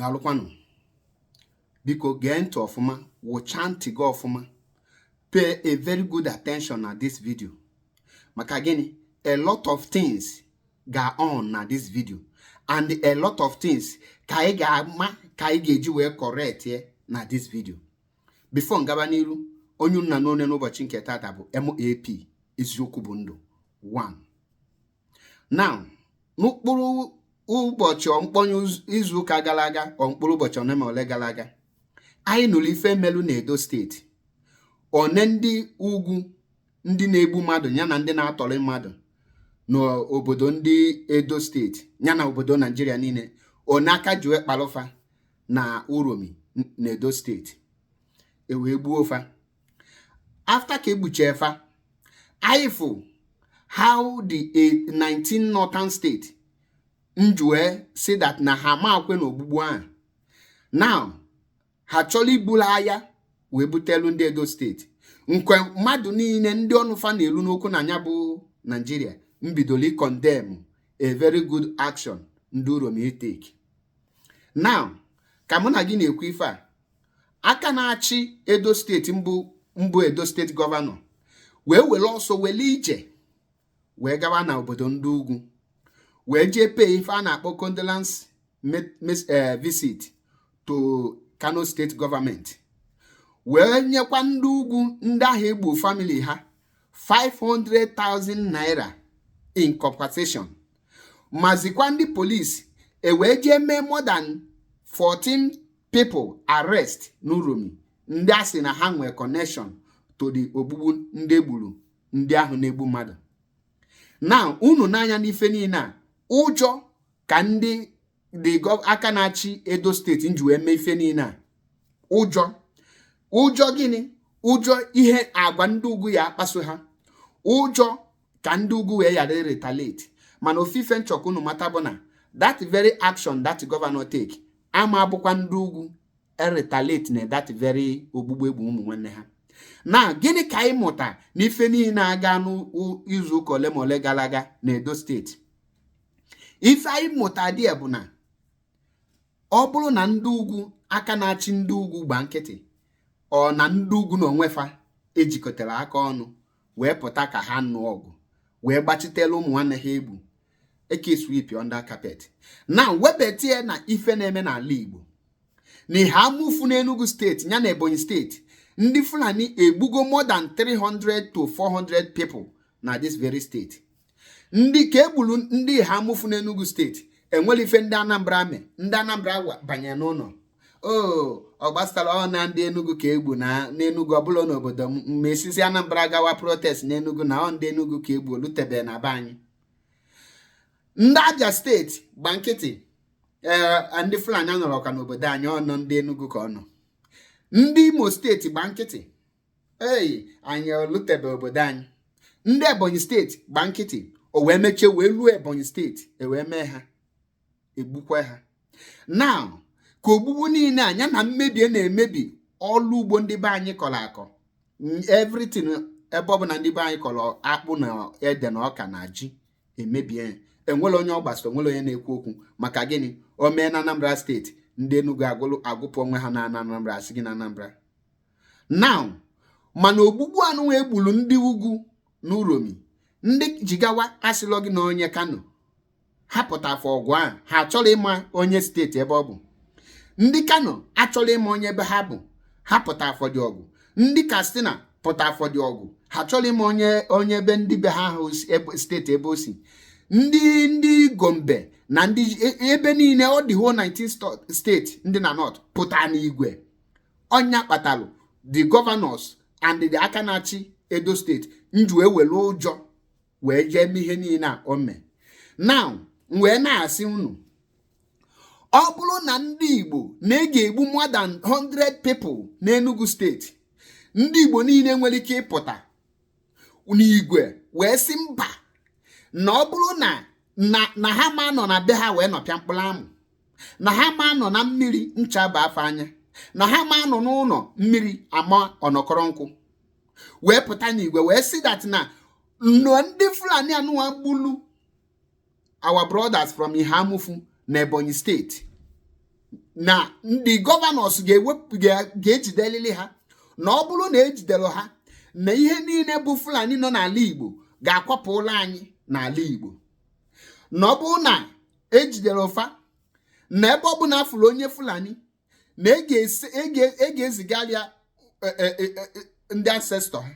Daalụkwanụ. Biko gee ntị ọfụma, wụchaa ntị gị ọfụma, pay a very good attention na this video. Maka gịnị? A lot of things ga on na this video and a lot of things ka anyị ga-ama ka anyị ga-eji wee correct ye na this video. Before ngaba n'iru, onye nna n'one n'ụbọchị nke tata bụ MAP, Eziokwu bụ Ndụ 1. Now, n'ụkpụrụ ụbọchị mkpọnye izuụka gara aga, ọ mkpụrụ ụbọchị ole ma ole gara aga, anyị nụrụ ife melu na Edo Steeti, one ndị ugwu, ndị na-egbu mmadụ ya na ndị na-atọrị mmadụ n'obodo ndị Edo Steeti ya na obodo Naijiria niile, one aka ji wee kpalụfa na Uromi na Edo Steeti, e wee gbuo fa. After ka egbuchie fa, anyị fụ how the 19 northern state njue si that na ha ma akwe na ogbugbu ahụ. Now ha chọrọ iburu agha wee butelu ndị Edo Steeti nkwe. Mmadụ niile ndị ọnụ fa na-elu n'okwu na ya bụ Naijiria mbidoro condemn a very good action ndị Uromi take. Now, ka mụ na gị na-ekwu ife a, aka na-achị Edo Steeti mbụ, Edo Steeti governor, wee were ọsọ were ije wee gawa na obodo ndị ugwu, wee jee pay ife a na-akpọ condolence visit to Kano State government, wee nyekwa ndị ugwu, ndị ahụ egbu family ha, 500,000 naira in compensation, mazikwa ndị polisi e wee jee mee more than 14 people arrest n'Uromi, ndị a sị na ha nwee connection to the ogbugbu ndị egburu, ndị ahụ na-egbu mmadụ. Now, unu n'anya n'ife niile a, ụjọ ka ndị the aka na-achị Edo Steeti nji wee mee ife niile a. Ụjọ, ụjọ gịnị? Ụjọ ihe agwa ndị ugwu ya akpaso ha, ụjọ ka ndị ugwu wee ghara retaliate. Mana ofufe nchọkwa unu mata bụ na that very action that governor take ama abụkwa ndị ugwu retaliate na that very ogbugbu egbu ụmụ nwanne ha. Na gịnị ka anyị mụta n'ife niile aga n'izu ụka ole ma ole gara aga na Edo Steeti? Ife anyị mụta dị bụ na ọ bụrụ na ndị ugwu, aka na-achị ndị ugwu gba nkịtị, ọ na ndị ugwu na onwefa ejikọtara aka ọnụ wee pụta ka ha nụọ ọgụ wee gbachitela ụmụ nwanne ha egbu, eke sweep under carpet. Na webetie na ife na-eme n'ala Igbo na ihe amụfu n'Enugu Steeti ya na Ebonyi Steeti, ndị Fulani egbugo more than 300 to 400 people na this very state. Ndị ka egburu ndị ha amụfu n'Enugu Steeti, enwere ife ndị Anambra me? Ndị Anambra banye n'ụlọ o, ọ gbasara ọ na ndị Enugu ka egbu na n'Enugu ọbụla n'obodo m, ma esisi Anambra gawa protest n'Enugu na ọ ndị Enugu ka egbu olutebe na be anyị. Ndị Abia Steeti gba nkịtị. Ee, ndị Fulani anọrọ ka n'obodo anyị, ọ nọ ndị Enugu ka ọ nọ. Ndị Imo Steeti gba nkịtị, ei, anyị olutebe obodo anyị. Ndị Ebonyi Steeti gba nkịtị. O wee mechie wee ruo Ebonyi Steeti, e wee mee ha egbukwa ha. Now, ka ogbugbu niile anya na mmebi na-emebi ọlụ ugbo ndị be anyị kọrọ akọ, everything, ebe ọbụla ndị be anyị kọrọ akpụ na ede na ọka na ji, emebie ya. Enwere onye ọ gbasara? Onwere onye na-ekwu okwu? Maka gịnị? O mee na Anambra Steeti, ndị Enugu agụpụ onwe ha na Anambra, asị gị na Anambra. Now, mana ogbugbu anụnwa egburu ndị ugwu n'Uromi, ndị Jigawa asịlọ gị na onye Kano ha pụtafụ ọgụ ahụ, ha achọrọ ịma onye steeti ebe ọ bụ. Ndị Kano achọrọ ịma onye ebe ha bụ, ha pụta afọdị ọgụ. Ndị Katsina pụta afọdị ọgụ, ha chọrọ ịma onye ebe ndị be ha ahụ steeti ebe o si. Ndị Gombe na ndị ebe niile ọ dị, whole 19 steeti ndị na north pụta n'igwe. Ọnya kpatalụ the governors and the aka na-achị Edo Steeti nju ewere ụjọ wee jee mee ihe niile a o mee. Now, m wee na-asị unu, ọ bụrụ na ndị Igbo na-ege egbu more than 100 people n'Enugu Steeti, ndị Igbo niile nwere ike ịpụta n'igwe wee sị mba, na ọ bụrụ na ha ma nọ na be ha wee nọpịa mkpụrụ amụ, na ha ma nọ na mmiri ncha bụ afọ anya, na ha ma nọ n'ụlọ mmiri ama ọnọkọrọ nkwụ, wee pụta n'igwe wee sị that na nnọọ ndị Fulani anụwa gbulu our brothers from Ihamufu na Ebonyi Steeti. Na ndị governors ga-ewepụ, ga-ejidelili ha, na ọ bụrụ na ejidere ha, na ihe niile bụ Fulani nọ n'ala Igbo ga-akwapụ ụlọ anyị n'ala Igbo, na ọ bụrụ na ejidere ụfa, na ebe ọ bụla afụrụ onye Fulani, na e ga-ezigara ya ndị ancestor ha,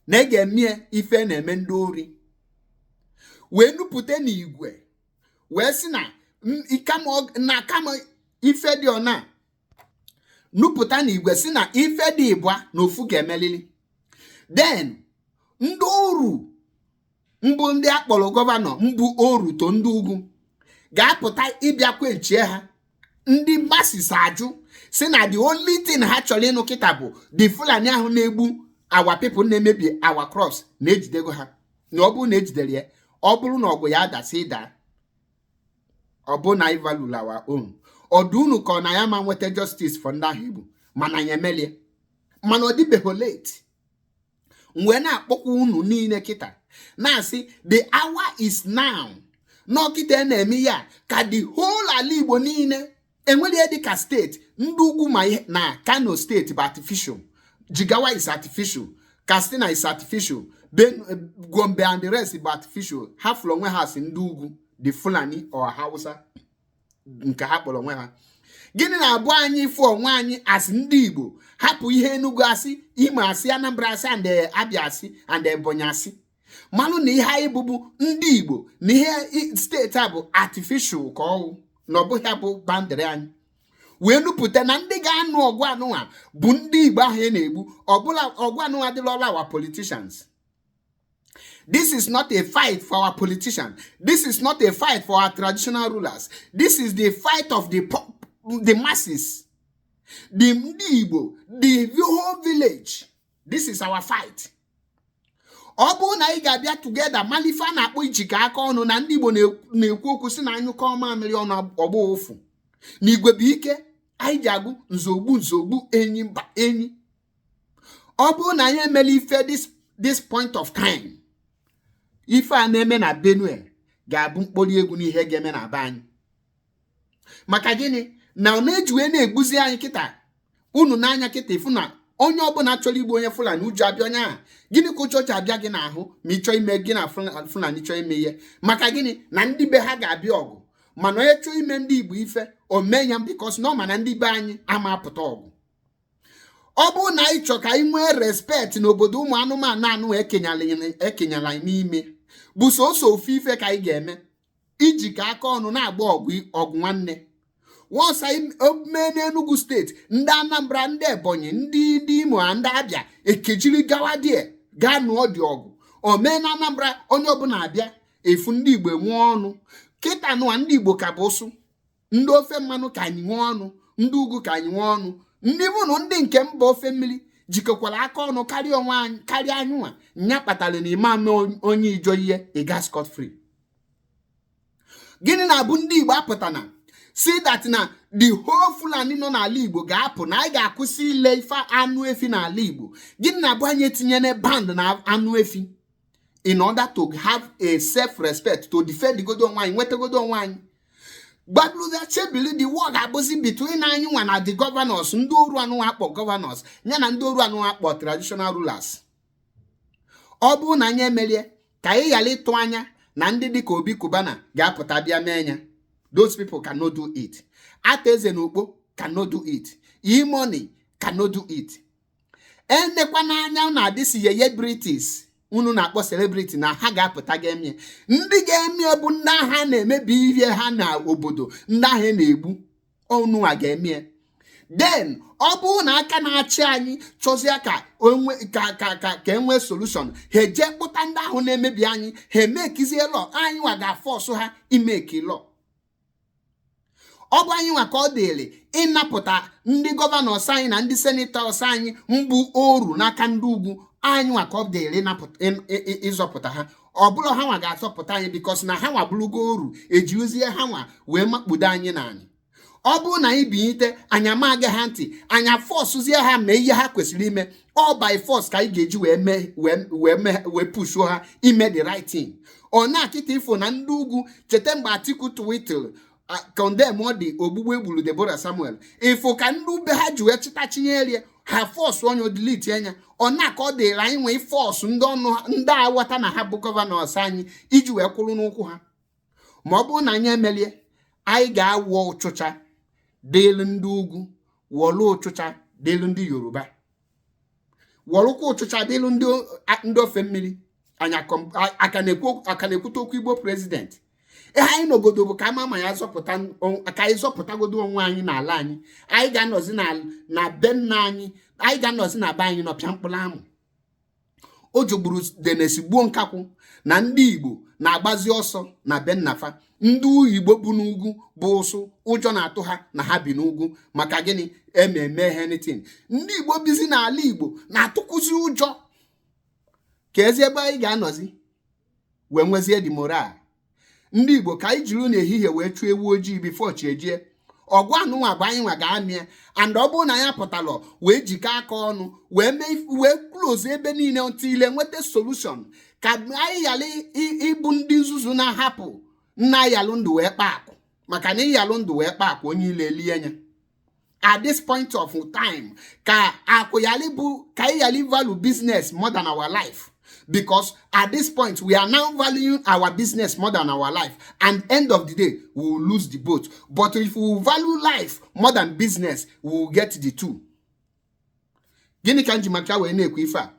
na ị ga-eme ife na-eme ndị ori. Wee nupụta n'igwe wee sị na na kama ife dị ọna nupụta n'igwe, si na ife dị ịbụa na ofu ga-emelili. Then ndị oru mbụ, ndị akpọrọ governor mbụ, oru to ndị ugwu ga-apụta ịbịa kwenchie ha. Ndị masses ajụ, si na the only thing ha chọrọ ịnụ kịta bụ the Fulani ahụ na-egbu our people, na-emebi our crops, na-ejidego ha. Na ọ bụrụ na ejidere ya, ọ bụrụ na ọgụ ya adasị daa, ọ bụ na anyị value our own ọdụ unu ka ọ na ya ma nweta justice for ndị ahụ Igbo. Mana anyị emelie, mana ọ dịbeghị late. Wee na-akpọkwa unu niile kịta na-asị, the hour is now. N'ọkịta na-eme ya ka the whole ala Igbo niile enwere ihe dịka steeti ndị ugwu, ma na Kano Steeti bụ artificial, Jigawa is artificial, Katsina is artificial, Gombe and the rest bụ artificial. Ha fụrụ onwe ha si ndị ugwu, the Fulani or Hausa nke ha kpọrọ onwe ha. Gịnị na-abụ anyị fụ onwe anyị asị ndị Igbo, hapụ ihe Enugu asị, Imo asị, Anambra asị and Abia asị and Ebonyi asị, malụ na ihe anyị bụbu ndị Igbo, na ihe steeti a bụ artificial, ka ọwụ na ọ bụghị bụ boundary anyị, wee nupụta na ndị ga-anụ ọgụ anụnwa bụ ndị Igbo ahụ ị na-egbu. Ọbụla ọgụ anụnwa adịla ọla our politicians. This is not a fight for our politicians. This is not a fight for our traditional rulers. This is the fight of the masses, the ndị Igbo, the whole village. This is our fight. Ọ bụrụ na anyị ga-abịa together, malife a na-akpọ ijikọ aka ọnụ, na ndị Igbo na-ekwu okwu si na anyụkọ mamịrị ọnụ, ọgbọ ụfụ. Na igwe bụ ike anyị ji agụ nzogbu nzogbu enyi mba enyi. Ọ bụrụ na anyị emela ife this point of time, ife a na-eme na Benue ga-abụ mkpori egwu n'ihe ga-eme na be anyị. Maka gịnị na ọ na-eji wee na-egbuzi anyị kịta? Unu n'anya kịta ịfụ na onye ọbụla chọrọ igbu onye Fulani, ụjọ abịa onye ahụ. Gịnị ka ụjọ ji abịa gị n'ahụ ma ị chọọ ime gị na Fulani chọọ ime ihe? Maka gịnị na ndị be ha ga-abịa ọgụ, mana onye chọọ ime ndị Igbo ife, o mee ya, because na ọ ma na ndị be anyị ama apụta ọgụ. Ọ bụrụ na anyị chọọ ka anyị nwee respect n'obodo ụmụ anụmanụ anụ ekenyala anyị n'ime, bụ sọsọ ofu ife ka anyị ga-eme: iji ka aka ọnụ na-agba ọgụ, ọgụ nwanne. Once anyị mee n'Enugu Steeti, ndị Anambra, ndị Ebonyi, ndị Imo na ndị Abịa ekejiri gawa die gaa nụọ dị ọgụ. O mee na Anambra, onye ọbụla abịa efu. Ndị Igbo nwee ọnụ kịta nụwa, ndị Igbo ka bụ ụsụ, ndị ofe mmanụ ka anyị nwee ọnụ, ndị ugwu ka anyị nwee ọnụ, ndị mụnụ ndị nke mba ofe mmiri jikọkwara aka ọnụ karịa onwe anyị, karịa anyị nwa. Nya kpatara na ime ama onye Ijo ihe ịga scot free. Gịnị na-abụ ndị Igbo apụtana si that na the whole Fulani nọ n'ala Igbo ga-apụ, na anyị ga-akwụsị ile ife anụ efi n'ala Igbo? Gịnị na-abụ anyị etinyere ban na anụ efi in order to have a self-respect, to defend godo onwe anyị, nwetagodo onwe anyị, gbabluza chebili? The war ga-abụzi between anyị nwa na the governors, ndị oru anụ akpọ governors, ya na ndị oru anụ akpọ traditional rulers. Ọ bụrụ na anyị emerie, ka anyị ghara ịtụ anya na ndị dịka Obi Cubana ga-apụta bịa mee ya. Those people cannot do it. Ata Eze na Ukpo cannot do it. E-Money cannot do it. Enekwa n'anya na adịsi yeye British unu na-akpọ celebrity na ha ga-apụta ga-eme. Ndị ga-eme bụ ndị agha na-emebi ihe ha na obodo, ndị agha na-egbu ọnụnwa ga-eme. Then ọ bụrụ na aka na-achị anyị chọzie ka onwe ka enwee solution, ha eje kpụta ndị ahụ na-emebi anyị, ha emekizie law. Anyị nwa ga-afọsụ ha imeki law. Ọ bụ anyị nwa ka ọ dịrị ịnapụta ndị governors anyị na ndị senators anyị mbụ oru n'aka ndị ugwu. Anyị nwa ka ọ dịrị ịnapụta, ịzọpụta ha. Ọ bụrụ ha nwa ga-azọpụta anyị, because na ha nwa bụrụgo oru, ejirizie ha nwa wee makpudo anyị na anyị. Ọ bụrụ na anyị binyite anyị ama aga ha ntị, anyị forcezie ha mee ihe ha kwesịrị ime. All by force ka anyị ga-eji wee mee wee mee wee pushuo ha ime the right thing. Ọ na-akịta ifo na ndị ugwu cheta mgbe Atiku tweetil Condemn ọ dị ogbugbu egburu Deborah Samuel. Ifụ ka ndị ube ha ji wee chịta chinyerie ha, force onye delete anya. Ọ na ka ọ dịrị anyị nwee force ndị ọnụ ndị aghọta na ha bụ governors anyị iji wee kwụrụ n'ụkwụ ha. Ma ọ bụrụ na anyị emelie, anyị ga-awụ ụchụcha dịlụ ndị ugwu, wọlụ ụchụcha dịlụ ndị Yoruba, wọlụkwa ụchụcha dịlụ ndị ofe mmiri. Anyị aka na-ekwute okwu Igbo president. Ihe anyị n'obodo bụ ka ama ma ya zọpụta, ka anyị zọpụtagodo onwe anyị n'ala anyị. Anyị ga-anọzi na be nna anyị, anyị ga-anọzi na be anyị nọpịa mkpụrụ amụ. O jogburu denesi gbuo nkakwụ na ndị Igbo na-agbazi ọsọ na be nnafa. Ndị Igbo bụ n'ugwu bụ ụsụ, ụjọ na-atụ ha na ha bi n'ugwu. Maka gịnị ememe anything? Ndị Igbo bizi n'ala Igbo na-atụkwụzi ụjọ. Ka ezi ebe anyị ga-anọzi wee nwezie dị moral. Ndị Igbo, ka anyị jiri n'ehihie wee chụọ ewu ojii before chi ejie. Ọgụ anụnwa bụ anyị nwa ga-amị ya. And ọ bụrụ na ya pụtalụ wee jikọ aka ọnụ wee mee wee close ebe niile until nweta solution, ka anyị ghara ịbụ ndị nzuzu na-ahapụ nna ayalụ ndụ wee kpa akụ, maka na ịyalụ ndụ wee kpa akụ, onye ile elie anya. At this point of time, ka akụ yali bụ ka anyị ghara value business more than our life, because at this point we are now valuing our business more than our life, and end of the day we will lose the both. But if we value life more than business, we will get the two. Gịnị ka m ji maka wee na-ekwu ife a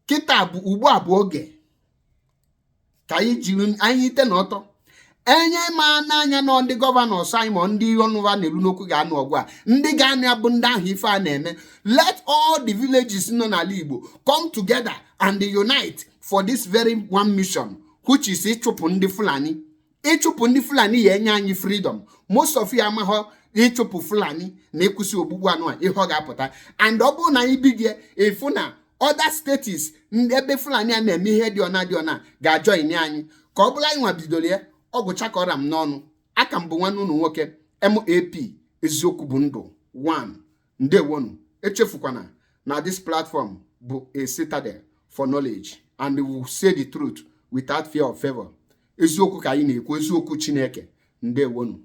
kịta? Bụ ugbu a bụ oge ka anyị jiri anyị ite na ọtọ enye ma n'anya nọ. Ndị governors anyị ma ndị ọnụva na-eru n'okwu ga-anụ ọgụ a, ndị ga-anụ ya bụ ndị ahụ ife a na-eme. Let all the villages nọ n'ala Igbo come together and unite for this very one mission, which is ịchụpụ ndị Fulani. Ịchụpụ ndị Fulani ya enye anyị freedom. Most of you amaghọ ịchụpụ Fulani na ịkwụsị ogbugbu anụ a, ihe ọ ga-apụta. And ọ bụrụ na anyị bidie ịfụ na other states ebe Fulani a na-eme ihe dị ọna dị ọna ga-ajoin anyị, ka ọ bụrụ anyị nwa bidoro ya. Ọ gwụcha ka ọra m n'ọnụ. Aka m bụ nwanne unu nwoke MAP, eziokwu bụ ndụ 1. Ndewonu. Echefukwana na this platform bụ a citadel for knowledge, and we will say the truth without fear of favor. Eziokwu ka anyị na-ekwu, eziokwu Chineke. Ndewonu.